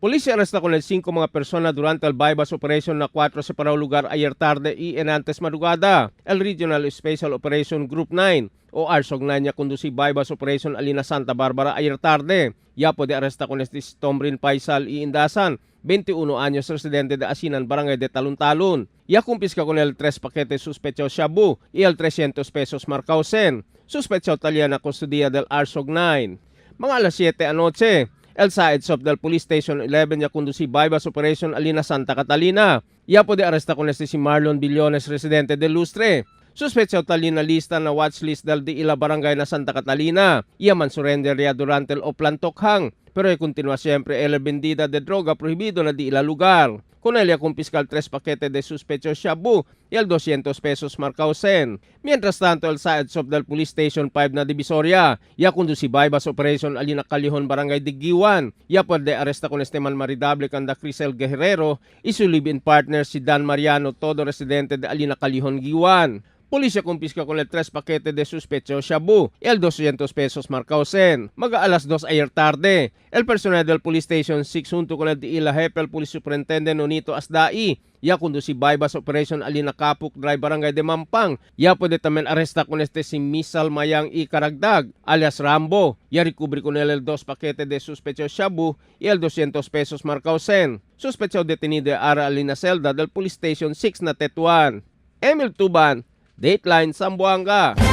Policía arresta con el 5 mga persona durante el bypass operation na 4 separado lugar ayer tarde y en antes madrugada. El Regional Special Operation Group 9 o ARSOG 9 ya conduci bypass operation alina Santa Barbara ayer tarde. Ya puede arresta con este Tomrin Paisal y Indasan, 21 años, residente de Asinan, Barangay de Talon-Talon. Ya kumpiska con el 3 paquetes sospechoso shabu y el 300 pesos marcausen. Sospechoso talía na custodia del ARSOG 9. Mga alas 7 anoche, el Said Sop del Police Station 11 ya conduci bypass operation alina Santa Catalina. Ya puede arresta con este si Marlon Billones, residente de Lustre. Sospechoso talina lista na watchlist del di ila barangay na Santa Catalina. Iya man surrender ya durante el Oplan Tokhang. Pero e continúa siempre el vendida de droga prohibido na di ila lugar. Con él ya confiscal tres paquetes de sospechoso shabu y el 200 pesos marcausen. Mientras tanto, el Said Sop del Police Station 5 na Divisoria, ya conduci bypass operation alina Kalihon Barangay Digiwan. Ya puede arresta con este man maridable kanda Crisel Guerrero y su live-in partner si Dan Mariano, todo residente de Alina Kalihon Giwan. Pulisya kumpiska con el tres paquete de sospechoso shabu y el 200 pesos marcausen. Maga alas 2 ayer tarde, el personal del Police Station 6 junto con el Diila Jefe, el Police Superintendent Nonito Asdai, ya conduci bypass operation alina Kapuk Drive Barangay de Mampang. Ya puede también arresta con este si Misal Mayang y Karagdag, alias Rambo. Ya recobre con él el dos paquete de sospechoso shabu y el 200 pesos marcausen. Sospechoso detenido ara alina celda del Police Station 6 na Tetuan. Emil Tuban, Dateline Zamboanga.